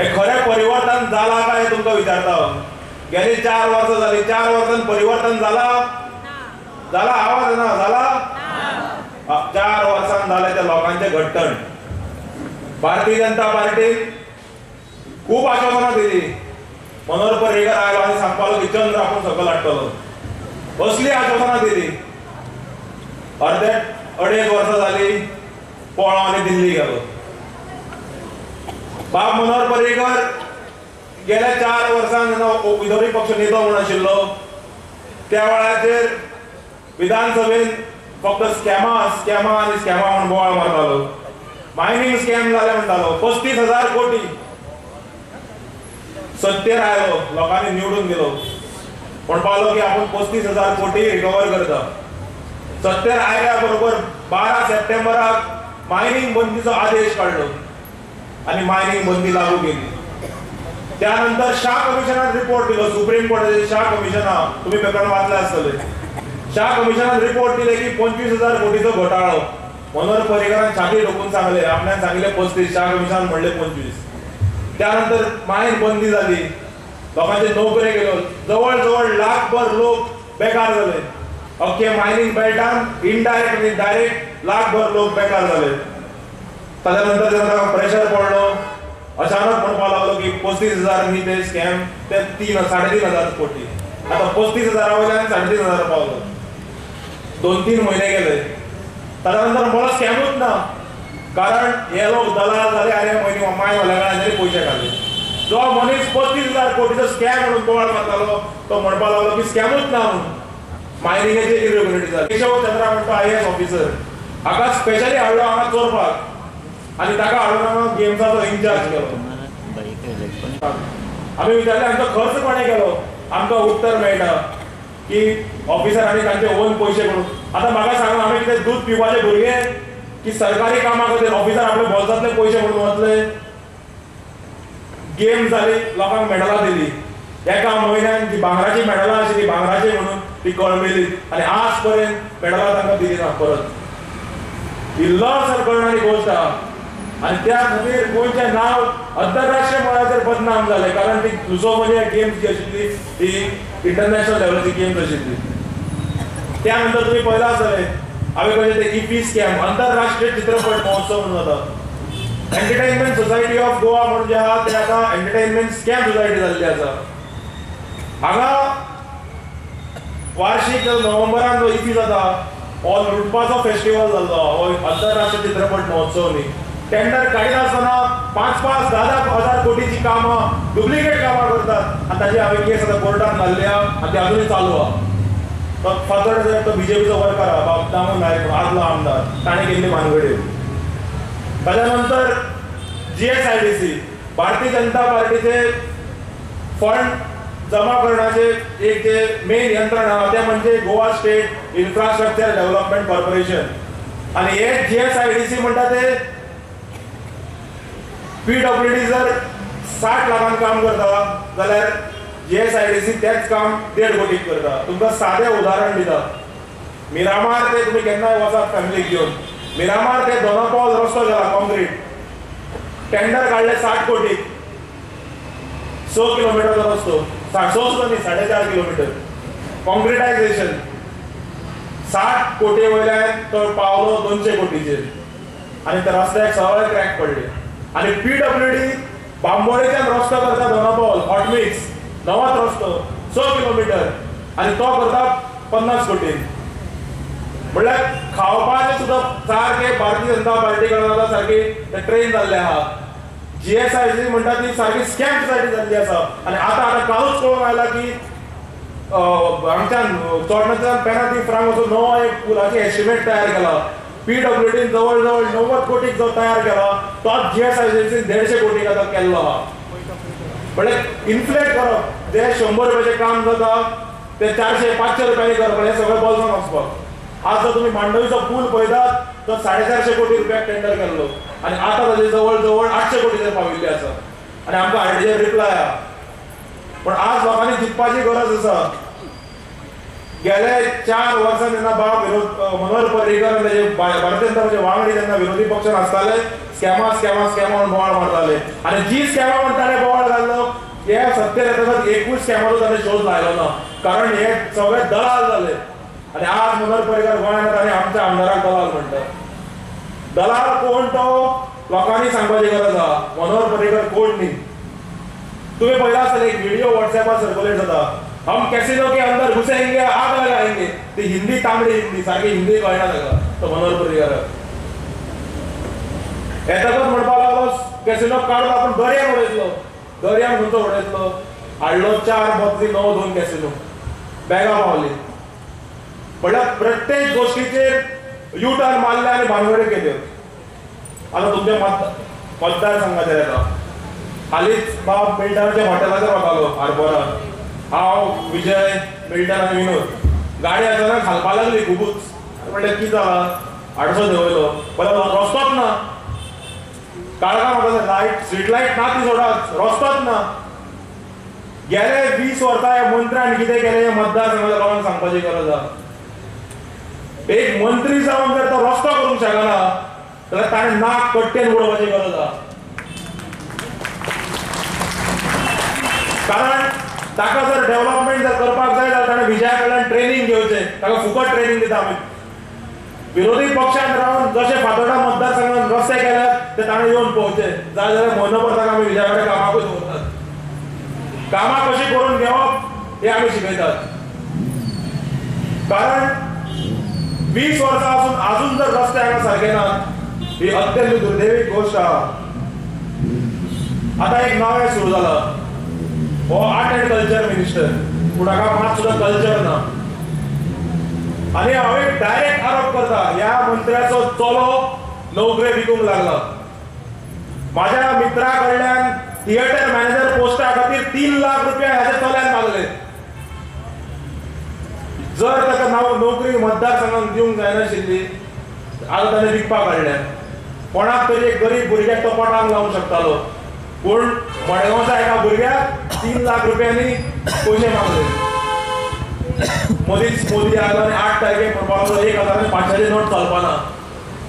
हे खरें परिवर्तन जालां काय तुमकां विचारता. गेली 4 वर्सां जाली, 4 वर्सां परिवर्तन जालां? जाला? आवाज ना जाला? 4 वर्सां जालें त्या लोकांचें घट्टण. भारतीय जनता पार्टीन खूब आश्वासनां दिली. मनोहर पर्रीकर आयलो आनी सांगपालो की चंद्र आपूण सकयल हाडटलो, असली आश्वासनां दिली. अर्दे 2.5 वर्सां जाली, पळो आनी दिल्ली गेलो. बाब मनोहर पर्रीकर गेल्या 4 वर्सां जेन्ना विरोधी पक्ष नेतो म्हूण आशिल्लो त्या वेळाचेर विधानसभेन फक्त स्कॅमा स्कॅमा आनी स्कॅमा म्हूण बोवाळ मारतालो. मायनींग स्कॅम जालें म्हणटालो, 35,000 कोटी. सत्तेर आयलो, लोकांनी निवडून दिलो, म्हणपालो की आपूण 35,000 कोटी रिकवर करता. सत्तेर आयल्या बरोबर 12 सप्टेंबराक मायनींग बंदीचो आदेश काडलो आनी मायनींग बंदी लागू केली. त्यानंतर शाह कमिशनान रिपोर्ट दिलो. सुप्रीम कोर्टाचे शाह कमिशना तुम्ही पेपरान वाचले आसतले. शाह कमिशनान रिपोर्ट दिले की 25,000 कोटीचो घोटाळो. मनोहर पर्रीकरान छाती ठोकून सांगले, आपल्यान सांगिल्ले 35, शाह कमिशनान म्हणले 25. त्यानंतर मायन बंदी जाली, लोकांचे नोकरे गेलो, जवळ जवळ लाखभर लोक बेकार जाले. अख्खे मायनींग बेल्टान इनडायरेक्ट आनी डायरेक्ट लाखभर लोक बेकार जाले. ताच्या नंतर जेन्ना प्रेशर पडलो, अचानक म्हणपाक लागलो की 35,000 न्ही ते स्कॅम, ते 3-3.5 हजार कोटी. आतां 35,000 वयल्यान 3,500 पावलो. 2-3 म्हयने गेले. ताच्या नंतर मला स्कॅमूच ना, कारण हे लोक दलाल जाले आनी म्हयने मायन वाल्याकडे पयशे खाले. जो मनीस 35,000 कोटीचो स्कॅम म्हणून बोवाळ मारतालो तो म्हणपाक लागलो की स्कॅमूच ना म्हणून. मायनिंगेचे इरेग्युलरिटी जाली. केशव चंद्रा म्हणटा IAS officer, हाका स्पेशली हाडलो हांगा चोरपाक आनी ताका हाडून हांगा गेम्साचो इन्चार्ज केलो. आमी विचारले आमचो खर्च कोणें केलो, आमकां उत्तर मेळटा की ऑफिसरांनी तांचे ओन पयशे करून. आतां म्हाका सांगा, आमी कितें दूद पिवपाचे भुरगे की सरकारी कामा खातीर ऑफिसर आपले बोल्सांतले पयशे म्हणून वतले? गेम जाली, लोकांक मेडलां दिली. एका म्हयन्यान जी भांगराची मेडलां आशिल्ली, भांगराची म्हणून ती कळमेली आनी आज पर्यंत मेडलां तांकां दिली ना परत. ही लज करणारी गोश्ट आहा आनी त्या खातीर गोंयचें नांव अंतरराष्ट्रीय मळाचेर बदनाम जालें. कारण ती लुसोफोनिया गेम्स जी आशिल्ली ती इंटरनॅशनल लेवलाची गेम्स आशिल्ली. त्या नंतर तुमी पळयलां आसतलें हांवें कशें ते इफी स्कॅम, अंतरराष्ट्रीय चित्रपट महोत्सव म्हणून जाता. एंटरटेनमेंट सोसायटी ऑफ गोवा म्हणून जे आहा ते आतां एंटरटेनमेंट स्कॅम सोसायटी जाल्ली आसा. हांगा वार्षिक नोव्हेंबरान जो इफी जाता हो लुटपाचो फेस्टिवल जाल्लो हो अंतरराष्ट्रीय चित्रपट महोत्सव न्ही. टेंडर काडिनासतना 5-5, 10-10 हजार कोटीची कामां, डुप्लिकेट कामां करतात आनी ताची हांवें केस आतां कोर्टान घाल्ली आहा आनी ती अजुनूय चालू आहा. तो फातोर्डा तो बीजेपीचो वर्कर आहा, बाब दामू नायक आदलो आमदार, ताणें केल्ली भानगडी. ताच्या नंतर GSIDC, Bharatiya Janata पार्टीचे फंड जमा करण्याचे एक जे मेन यंत्रणा आहा ते म्हणजे Goa state infrastructure development corporation. आनी हे GSIDC म्हणटा ते PWD जर 60 लाखान काम करता जाल्यार GSIDC तेच काम 1.5 कोटीक करता. तुमकां सादें उदाहरण दिता, मिरामार ते तुमी केन्नाय वचात फॅमिलीक घेवन, मिरामार ते दोनापावल रस्तो गेला कॉन्क्रीट, टेंडर काडले 60 कोटीक, 6 किलोमिटरचो रस्तो, 6 सुद्दां न्ही, 4.5 किलोमिटर कॉन्क्रिटायझेशन. 60 कोटी वयल्यान तो पावलो 200 कोटीचेर आनी त्या रस्त्याक सगळे क्रॅक पडले. आनी PWD बांबोळेच्यान रस्तो करता दोनापावल हॉट मिक्स, नवोच रस्तो 6 किलोमिटर आनी तो करता 50 कोटीन. म्हणल्यार खावपाचें सुद्दां सारकें भारतीय जनता पार्टी कडल्यान आतां सारकी ट्रेन जाल्ले आहा. GSIDC म्हणटा ती सारकी स्कॅम सोसायटी जाल्ली आसा. आनी आतां आतां कालूच कळून आयला की हांगच्यान चोडणाच्यान पेना दी फ्रांक असो नवो एक पुलाची एस्टिमेट तयार केला. PWD जवळ जवळ 90 कोटीक जो तयार केला तोच GSIDC 150 कोटीक आतां केल्लो आहा. म्हणल्यार इन्फ्लेट करप, जे 100 रुपयाचें काम जाता ते 400-500 रुपयांनी करप, हें सगळें बोल्सान वचपाक. आज जर तुमी मांडवीचो पूल पळयतात तो 450 कोटी रुपयाक टेंडर केल्लो आनी आतां ताजे जवळ जवळ 800 कोटीचेर पाविल्ले आसा. आनी आमकां आरटीचेर रिप्लाय आहा. पूण आज लोकांनी चिंतपाची गरज आसा. गेले 4 वर्सां जेन्ना बाब मनोहर पर्रीकर आनी ताजे भारतीय जनता पक्षाचे वांगडी जेन्ना विरोधी पक्षान आसताले, स्कॅमा स्कॅमा स्कॅमा म्हणून बोवाळ मारताले आनी जी स्कॅमा म्हणून ताणें बोवाळ घाल्लो हे सत्तेर येतकच एकूच स्कॅमाचो ताणें शोध लायलो ना, कारण हे सगळे दलाल जाले. आनी आज मनोहर पर्रीकर गोंयांत आनी आमच्या आमदाराक दलाल म्हणटा. दलाल कोण तो लोकांनी सांगपाची गरज आहा. मनोहर पर्रीकर कोण न्ही. तुम्ही पळयला आसतलें एक व्हिडिओ वॉट्सएपार सर्क्युलेट जाता, हम कैसिनो के अंदर घुसेंगे आग लगाएंगे. ती हिंदी तांबडी हिंदी, सारकी हिंदी कळना ताका. तो मनोहर पर्रीकर येतकच म्हणपाक लागलो कॅसिनो काडून आपूण दर्यान उडयतलो. दर्यान खंयचो उडयतलो? हाडलो 4 बदली 9 2 कॅसिनो, बॅगां पावली. म्हणल्यार प्रत्येक गोष्टीचेर यू टर्न मारले आनी भानगडी केल्यो. आतां तुमच्या मतदारसंघाचेर येता. हालींच बाब मिल्टनाच्या हॉटेलाचेर वतालो हार्बरार, हांव, विजय, मिल्टन आनी विनोद. गाडी अचानक हालपा लागली खुबूच. म्हणलें कितें जालां? आडसो देंवयलो, पळय रस्तोच ना. काळखां म्हाका लायट, स्ट्रीट लायट ना ती सोडाच, रस्तोच ना. गेले 20 वर्सां ह्या मंत्र्यान कितें केलें हें मतदारसंघाच्या लोकांक सांगपाची गरज आहा. एक मंत्री जावन जर तो रस्तो करूंक शकना जाल्यार ताणें नाक कट्टेन उडोवपाची गरज आहा. कारण ताका जर डेव्हलपमेंट जर करपाक जाय जाल्यार ताणें विजया कडल्यान ट्रेनिंग घेवचें. ताका फुकट ट्रेनिंग दिता आमी. विरोधी पक्षान रावन जशे फातोर्डा मतदारसंघान रस्ते केल्यात ते ताणें येवन पळोवचें. जाय जाल्यार म्हयनोभर ताका आमी विजया कडेन कामाकूच दवरतात. कामां कशीं करून घेवप हें आमी शिकयतात. कारण 20 वर्सां आसून आजून जर रस्ते हांगा सारके नात ही अत्यंत दुर्दैवी गोश्ट आहा. आतां एक नवें सुरू जालां, हो आर्ट एंड कल्चर मिनिस्टर, पूण हाका मात सुद्दां कल्चर ना. आनी हांव एक डायरेक्ट आरोप करता, ह्या मंत्र्याचो चलो नोकरे विकूंक लागला. माझ्या मित्रा कडल्यान थिएटर मॅनेजर पोस्टा खातीर 3 लाख रुपया ह्याच्या चल्यान मागले. जर ताका नोकरी मतदारसंघान दिवंक जायनाशिल्ली, आतां ताणें विकपाक हाडल्या. कोणाक तरी एक गरीब भुरग्याक तो पोटाक लावंक शकतालो, पूण मडगांवच्या एका भुरग्याक 3 लाख रुपयांनी पयशे मागले. मदींच मोदी आयलो आनी 8 तारखेक म्हणपाक लागलो 1500 नोट चलपाना.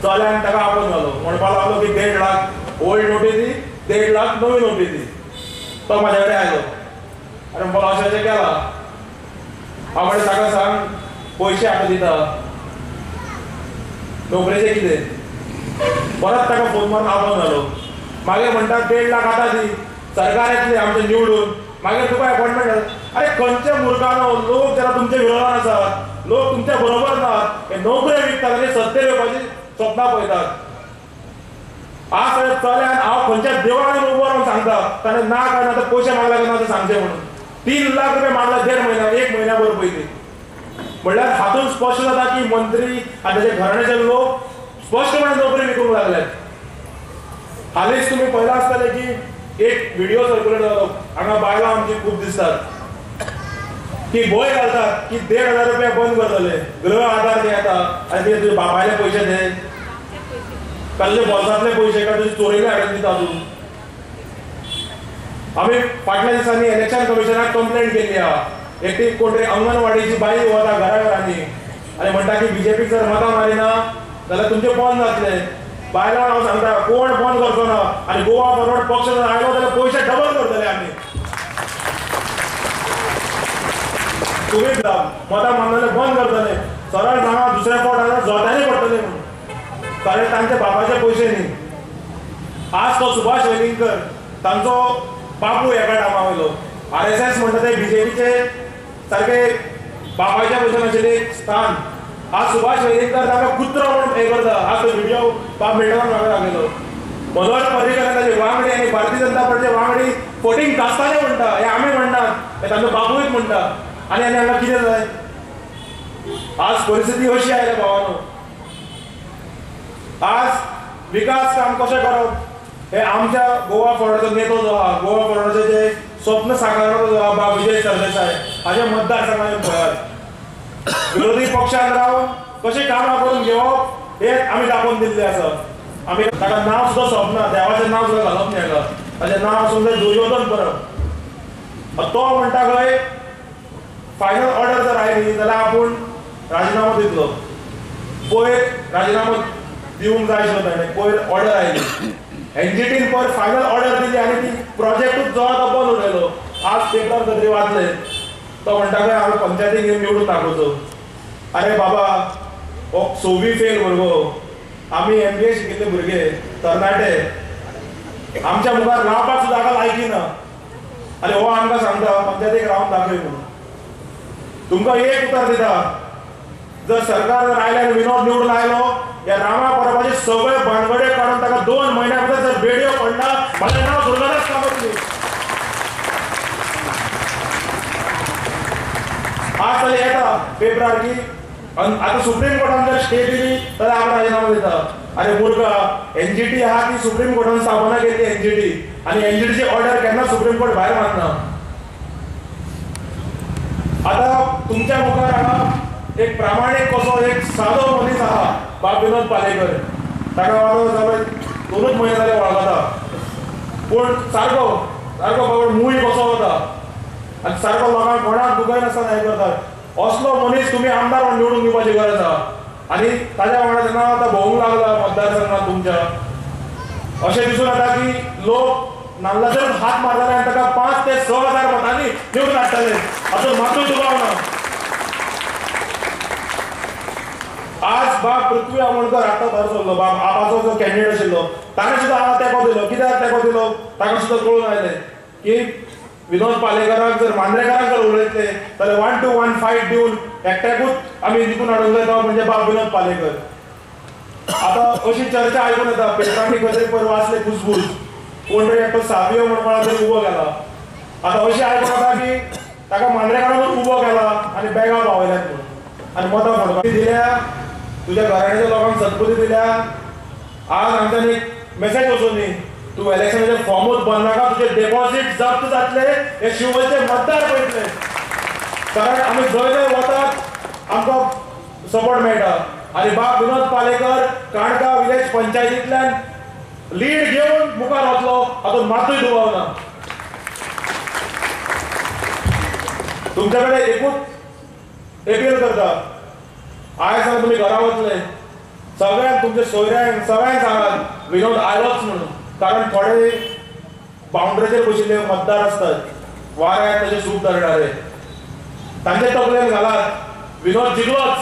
चल्यान ताका आपोवन घालो, म्हणपाक लागलो की 1.5 लाख ओल्ड नोटी दी, 1.5 लाख नवी नोटी दी. तो म्हाज्या कडेन आयलो आनी म्हणपाक अशें अशें केलां. हांव म्हणलें ताका सांग पयशे आतां दिता, नोकरेचें कितें. परत ताका फोन मारून आपोवन घालो. मागीर म्हणटा 1.5 लाख आतां दी, सरकार येतलें आमचें निवडून, मागीर तुका अपॉयंटमेंट जाता. अरे खंयच्या मुर्खानो, लोक जेन्ना तुमच्या विरोधान आसात, लोक तुमच्या बरोबर नात, हे नोकऱ्यो विकतात आनी सत्तेर येवपाची स्वप्नां पळयतात. आज चल्यान हांव खंयच्या देवळान उबो रावन सांगता ताणें ना काय ना तर पयशे मागले काय ना ते सांगचे म्हणून. 3 लाख रुपये मागले 1.5 म्हयन्या, 1 म्हयन्या भर पयलीं. म्हणल्यार हातूंत स्पश्ट जाता की मंत्री आनी ताचे घराण्याचे लोक स्पश्टपणे नोकरी विकूंक लागल्यात. हालींच तुमी पळयलां आसतलें की एक व्हिडिओ सर्क्युलेट जालो, हांगा बायलां आमची खूब दिसतात की भंय घालतात की 1500 रुपया बंद करतले, गृह आधार ते येता आनी ते तुजे बापायले पयशे दे, ताजे बोल्सांतले पयशे काय तुजे चोरयले हाडून दिता तूं. आमी फाटल्या दिसांनी इलेक्शन कमिशनाक कंप्लेंट केल्ली आहा. एकटी कोण तरी अंगणवाडीची बाई वता घरा घरांनी आनी म्हणटा की बीजेपीक जर मतां मारिना जाल्यार तुमचें बंद जातलें. बायलांक हांव सांगता कोण बंद करचो ना आनी गोवा फॉरवर्ड पक्ष जर आयलो जाल्यार पयशे डबल करतले आमी. तुमी मतां मारना जाल्यार बंद करतले, सरळ सांगा दुसऱ्या फावट जाल्यार जोत्यांनी पडटले म्हणून, कारण तांच्या बापाचे पयशे न्ही. आज तो सुभाष वेलिंगकर तांचो बापू एका टायमा वयलो RSS म्हणटा ते बीजेपीचे सारके बापायच्या पयशे नाशिल्लें एक स्थान. आज सुभाष वेलिंगकर ताका कुत्रो म्हणून हें करता. आज तो व्हिडिओ बाब मिल्टनान म्हाका दाखयलो. मनोहर पर्रीकर ताचे वांगडी आनी भारतीय जनता पार्टीचे वांगडी फोटींग कास्ताले म्हणटा, हे आमी म्हणटात, हे तांचो बापूयच म्हणटा. आनी आनी हांगा कितें जाय? आज परिस्थिती अशी आयल्या भावानो. आज विकास काम कशें करप हे आमच्या गोवा फॉरवर्डाचो नेतो जो आहा, गोवा फॉरवर्डाचें जे स्वप्न साकारलो जो आहा बाब विजय सरदेसाय हाज्या मतदारसंघान पळयात. विरोधी पक्षान रावन कशें कामां करून घेवप हें आमी दाखोवन दिल्लें आसा. आमी ताका नांव सुद्दां सोंपना, देवाचें नांव सुद्दां घालप न्ही हाका, ताचें नांव आसूंक जाय दुर्योधन परब. तो म्हणटा खंय फायनल ऑर्डर जर आयली जाल्यार आपूण राजिनामो दितलो. पयर राजिनामो दिवंक जाय आशिल्लो ताणें, पयर ऑर्डर आयली एनजीटीन पयर फायनल ऑर्डर दिली आनी ती प्रोजेक्टूच जो आहा तो बंद उडयलो. आज पेपर खंय तरी वाचले तो म्हणटा काय हांवें पंचायतीक घेवन निवडून दाखोवचो. अरे बाबा, हो 6वी फेल भुरगो, आमी MBA शिकिल्ले भुरगे तरणाटे, आमच्या मुखार रावपाक सुद्दां हाका लायकी ना आनी हो आमकां सांगता पंचायतीक रावन दाखय म्हणून. तुमकां एक उतर दिता, जर सरकार जर आयलें आनी विनोद निवडून आयलो ह्या रामा परबाचे सगळे भानगडे काडून ताका 2 म्हयन्या भितर जर बेडयो पडना म्हजें नांव दुर्गादास कामत न्ही. आज जाल्यार येता पेपरार की आतां सुप्रीम कोर्टान जर स्टे दिली जाल्यार आमी राजिनामो दिता. अरे मुर्गा, एनजीटी आहा ती सुप्रीम कोर्टान स्थापना केल्ली एनजीटी आनी एनजीटीची ऑर्डर केन्ना सुप्रीम कोर्ट भायर मारना. आतां तुमच्या मुखार हांगा एक प्रामाणीक कसो एक सादो मनीस आहा बाब विनोद पालेकर. ताका हांव जाले 2 म्हयने जाले वळखता, पूण सारको सारको बाबा मूय कसो वता आनी सारको लोकांक कोणाक दुखयनासतना हें करतात. असलो मनीस तुमी आमदार म्हणून निवडून दिवपाची गरज आहा. आनी ताज्या वांगडा जेन्ना आतां भोंवूंक लागला मतदारसंघात तुमच्या, अशें दिसून येता की लोक नाल्लाचेर हात मारतले आनी ताका 5 ते 6 हजार मतांनी निवडून हाडटले हाचो मातूय दुबाव ना. आज बाब पृथ्वी आमोणकर आतां भायर सरलो, बाब आपाचो जो कॅन्डिडेट आशिल्लो ताणें सुद्दां हांगा तेंको दिलो. कित्याक तेंको दिलो ताका सुद्दां कळून आयलें की विनोद पालेकराक जर मांद्रेकाराक जर उलयतले जाल्यार 1 to 1 fight दिवन एकट्याकूच आमी जिखून हाडूंक जाय तो म्हणजे बाब विनोद पालेकर. आतां अशी चर्चा आयकून येता पेपरांनी खंय तरी पयर वाचले कुजबूज, कोण तरी एकटो सावियो म्हण कोणा तरी उबो केला. आतां अशें आयकून येता की ताका मांद्रेकारानूच उबो केला आनी बॅगां पावयल्यात म्हणून आनी मतां फोडपाक दिल्या. तुज्या घराण्याच्या लोकांक सद्बुद्धी दिल्या. आज आमच्यान एक मेसेज वचून न्ही, तूं इलेक्शनाचे फॉर्मूच भरनाका, तुजे डेपॉझीट जप्त जातले हे शिवोलचे मतदार पळयतले. कारण आमी जंय जंय वतात आमकां सपोर्ट मेळटा. आनी बाब विनोद पालेकर काणका विलेज पंचायतींतल्यान लीड घेवन मुखार वतलो हातूंत मातूय दुबाव ना. तुमच्या कडेन एकूच एपील करता, आयज जाल्यार तुमी घरा वतले सगळ्यांक तुमच्या सोयऱ्यांक सगळ्यांक सांगात विनोद आयलोच म्हणून. कारण थोडे बाउंड्रीचेर बशिल्ले मतदार आसतात, वाऱ्याक ताचे सूप धरणारे, तांचे तकलेन घालात विनोद जिखलोच.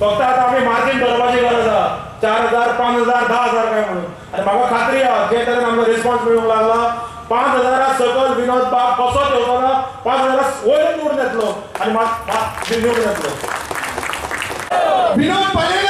फक्त आतां आमी मार्जीन धरपाची गरज आहा, 4,000 5,000 10,000 काय म्हणून. आनी म्हाका खात्री आहा जे तरेन आमकां रिस्पॉन्स मेळूंक लागला 5,000 सकयल विनोद बाब कसोच येवचो ना, 5,000 वयरच निवडून येतलो आनी निवडून येतलो विनोद पालेकर.